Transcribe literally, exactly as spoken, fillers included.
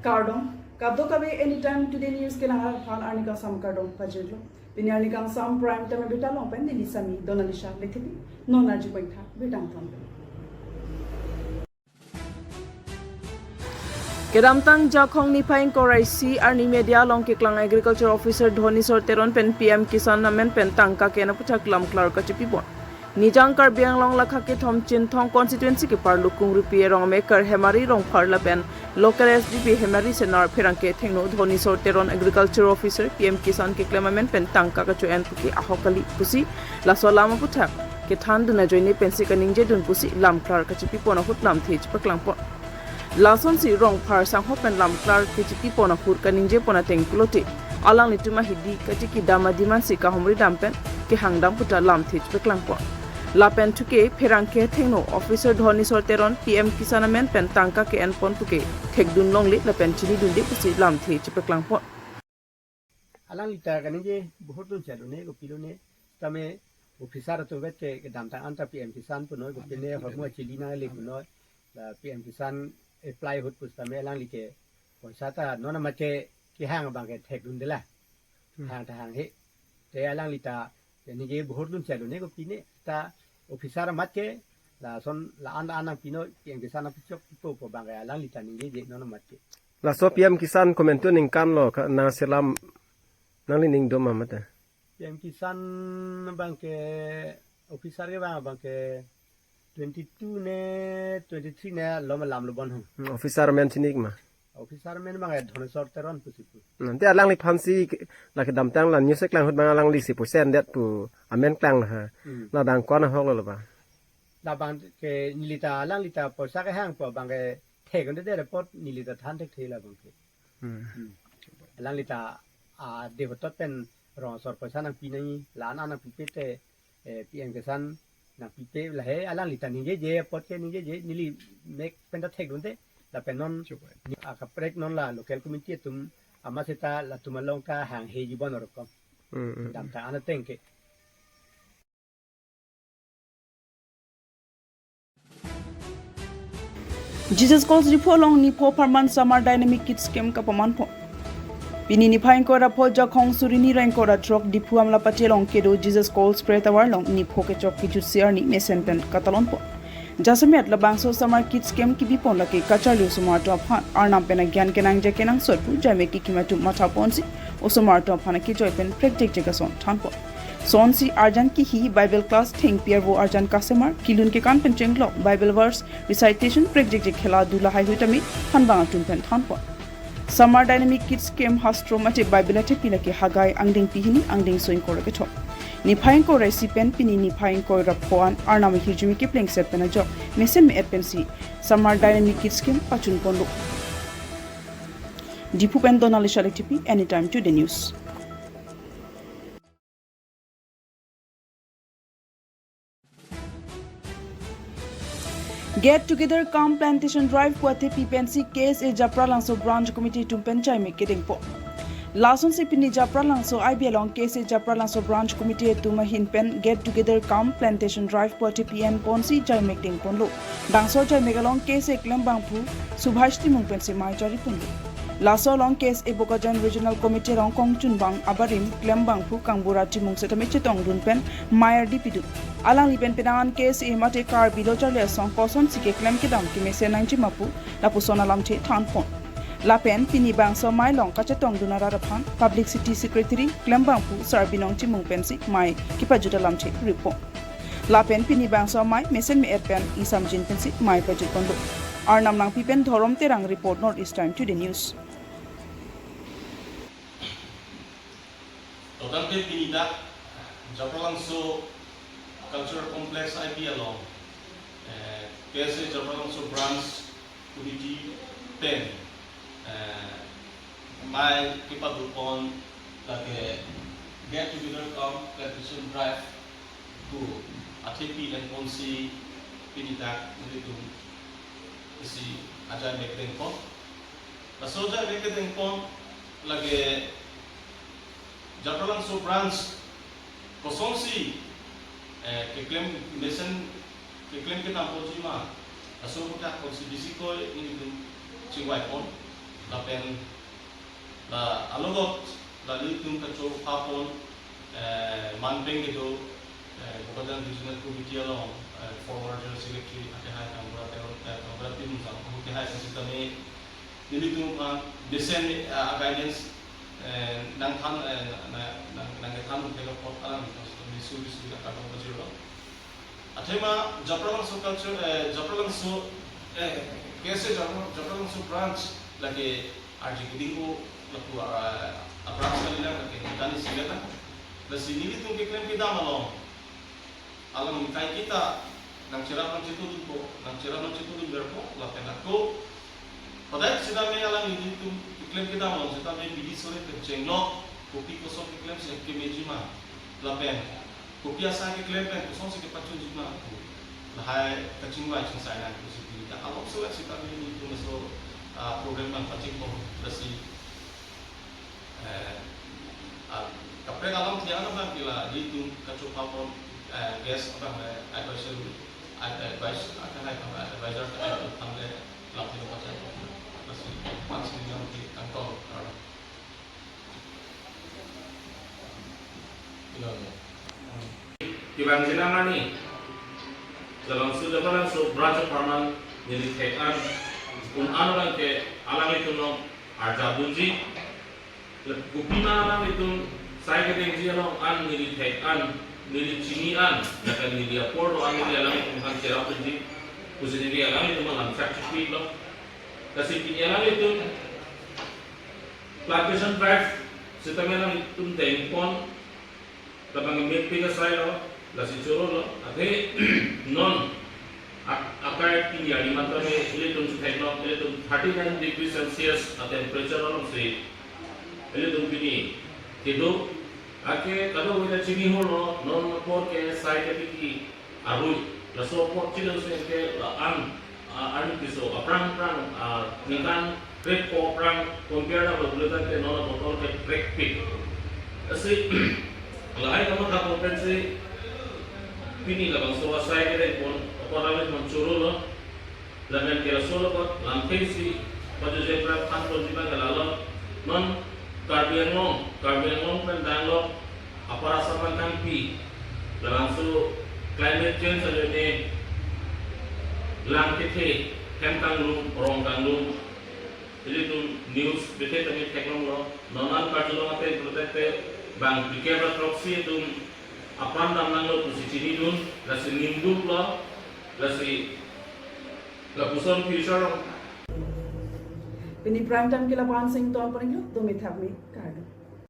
Kardom, kadokave Anytime Today News kelang aphan arni kangsam kardom pajirlo. Pini arni kangsam prime time birta along pen neli Sami Donalisha Lekthepi, non arju pointha birta angton. Kedamtang Jakhong niphai ingkoi ra isi arni media along keklang Agriculture Officer Dhoneswar Teron pen P M Kisan amen pen tangka ke-en aputhak lamklar kachipipon. Nijang Karbi Anglong lakha kethom Chinthong constituency keparlo Kungrupi arong amekar Hemari Rongphar lapen local S D P Hemari Senar pherangke thengno Dhoneswar Teron Agriculture Officer P M Kisan keklem amen pen tangka kacho-en puke ahok kali pusi laso alam aputhak kethandun ajoine pensi kaningjedun pusi lamklar kachipipon ahut lamthe chipaklangpon. Lasonsi Rongphar sanghok pen lamklar kachipipon ahut kaningjepon ateng pulote alanglitum ahidi kachikidam adimansi kahumridam pen kehangdam puta lamthe chipaklangpon. Lapen thuke pherangke thengno Officer Dhoneswar Teron P M Kisan amen pen tangka ke-enpon puke thekdun longle lapen chinidunde pusi lamthe chipaklangpon. Alangli ta kaningje bohut dun chalone, kopilone, tame officer atum vet ke kedamtang anta P M Kisan punoi, kopine hormu achili nangle punoi, la P M Kisan apply ahut pusitame alangli ke poisa ta non amat ke kehang abang ke thekdundela. Hmm. Hang ta hanghe. Te alangli ta kaningje bohut dun chalone, kopine ta officer amat ke lason la-an la-an nangpinoi, P M Kisan apichok pipo pu abang ke alangli ta ningjeje non amat ke. Laso P M Kisan komantu ningkan lo ka nangselam nanglining doma mate? P M Kisan abang ke officer ke abang, abang ke twenty-two ne, twenty-three ne lo malam lo bon hang. Hmm, officer amen chinik ma? Officer amen abang ke Dhoneswar Teron pusi pu. Nanti alangliphansi ke-, la kedamtang la news eklang ahut abang alanglisi pu sendet pu amen klang ha. Hmm. La abang ko-an ahok lo lo ba? La abang ke neli ta alangli ta poisa kehang pu abang ke thekdunde apot neli ta than thekthe la abang ke. Hmm. Hmm. Alangli ta, ah, devotot pen rong asor poisa nangpi nangji, la-an nangpipe te, eh, P M Kisan nangpipe lahei alangli ta ningjeje apot ke ningjeje neli mek pen ta thekdunde, lapen non, chubai, ni akaprek non la local committee atum amat seta latum along ta hangheji bon orokom. Hmm, hmm. Damtang an ateng ke. Jesus Calls Diphu along nipho apharman Summer Dynamic Kids Camp kapamanpon. Pini niphai ingkoi ra pho Jakhong suri hini ra ingkoi ra throk Diphu Amlapatty along kedo Jesus Calls Prayer Tower along nipho kechok kejutsi arni mesen pen katalonpon. Jasemet labangso Summer Kids Camp kibipon lake kacharli osomar atum aphan Arnam pen agyan kenangje kenangsot pu jaimek kikim atum mathaponsi osomar atum aphan akejoi pen prekjekjek ason thanpon. Sonsi arjan kihi, Bible class, thengpi arvo arjan kasemar, kilun kekan pen chenglok, Bible verse recitation, prekjekjek khela dula haihui tame thanbang atum pen thanpon. Summer Dynamic Kids Camp hastro mate Bible athepi lake Haggai angdengpi hini angdengso ingkoi ra kethom. Niphai ingkoi ra isi pen pini niphai ingkoi ra pho an Arnam ahirjume keplengset pen ajok mesen me-et pensi Summer Dynamic Kids Camp pachunponlo. Diphu pen Donalisha Lekthepi, Anytime Today News. Get Together Cum Plantation Drive pu athepi pensi K S A Japralangso Branch Committee atum pen jaimek kedengpon. Lasonsi pini Japralangso I B along K S A Japralangso Branch Committee atum ahin pen Get Together Cum Plantation Drive pu athepi enponsi jaimek dengponlo. Bangso jaimek along K S A klembangphu Subhash Timung pensi mei chariponlo. Laso along K S A Bokajan Regional Committee along kongchunbang abarim klembangphu Kangbura Timung setame chetongdun pen mei ardi pidun. Alangli pen penang an K S A mate Karbi Lo Charli Asong kosonsi keklem kedam kemesen nangji ma pu lapuson alamthe thanpon. Lapen pini bangso mei along kachetongdun arat aphan Publicity Secretary klembangphu Sarbinong Timung pensi mei kepajut alamthe ripon. Lapen pini bangso mei mesen me-et pen isamjin pensi mei pajutponlo. Arnam Nangpi pen Dhorom Terang report, North East Time Today News. Totang pen pini dak Japralangso Cultural Complex I B along, eh, K S A Japralangso Branch Committee pen, eh, mei kepadopon lake Get Together Cum Plantation Drive pu athepi enponsi pini dak nelitum isi ajaimek dengpon. Laso ajaimek kedengpon lake Japralangso Branch kosonsi, eh, keklem mesen keklem kedamponji ma, laso aputhak kosonsi bisi koi nelitum chingvaipon. Lapen la alogot la nelitum kachophapon, eh, manpeng kedo, eh, Bokajan Regional Committee along, eh, former General Secretary akehai Kangbura Teron, eh, Kangbura Timung Jang akehai sitame nelitum aphan mesen, eh, guidance, eh, nangthan, eh, na, na, nangkethan thek apot alanglitum sitame suri suri akardom pajirlo. Athema Japralangso culture, eh, Japralangso, eh, K S A Japra-, Japralangso branch lake arje keding-o lapu, ah, a branch kalilang, lake kani silelang. Lasi nelitum keklem kedam along alang kaike ta nangcherap nangchetudunpo, nangcherap nangchetudunverpo, lapen ako hadak sitame alang nelitum keklem kedam along sitame bidi sore pen chenglok, kopi koson keklemsi kemejima, lapen kopi asai keklem pen kosonsi kepachunjima pu lahai kachingvai chingsai nangji pusi pini ta along sore sitame nelitum laso, ah, program nangpachingpon. Lasi, eh, ah, kaprek alamthe an abang ke la nelitum kachophapon, eh, guest abang, eh, advisory, ad-, advice, ah, akehai abang, eh, advisor akehai abang le lamthe nangpachingpon. Lasi, pansi lamthe kangtong. Kevang jinang ani, labangso Japralangso branch apharman neli thek-an un-an abang ke alanglitum along arjapdunji. Kopi ma alanglitum sai kedengji along an neli thek-an, neli chini-an, lapen neli apor do-an neli alanglitum aphan cherapdunji pusi neli alanglitum alam chak chipiklo. Lasi pini alanglitum plantation drive sitame alanglitum dengpon, labang mepik asailo, lasi chorolo. Athe non ak-, akai pini arni matame ilitum si theklong, ilitum thirty nine degree Celsius a temperature alongsi ilitum pini kedo. Athe kadokave ta chiniholo, non apor ke sai kepiki arui, laso apor chilangsen ke la-an, ah, an piso aphrang aphrang, ah, ningkan krepho aphrang compare na bottle tangte non bottle ke krekpik. Lasi lahai kamatha pon pensi pini labangso asai kedengpon apor alanglitum chorolo. Lapen ke laso lapuson lamthe si pajuje pra thanponji abang ke lalo. Non Karbi Anglong, Karbi Anglong pen danglok apar asap abang kangpi, labangso climate change ajoine lang kethe, hem kanglum, rong kanglum, ilitum news bethe tame theklonglo. Non an karjulong ateng protect te bang pikep atroksi atum apran damnanglo pusi chinidun, lasi nimduklo, lasi lapuson future. Pini Prime Time ke la-an si ingtonpon-iklo, dome thakme, kardom.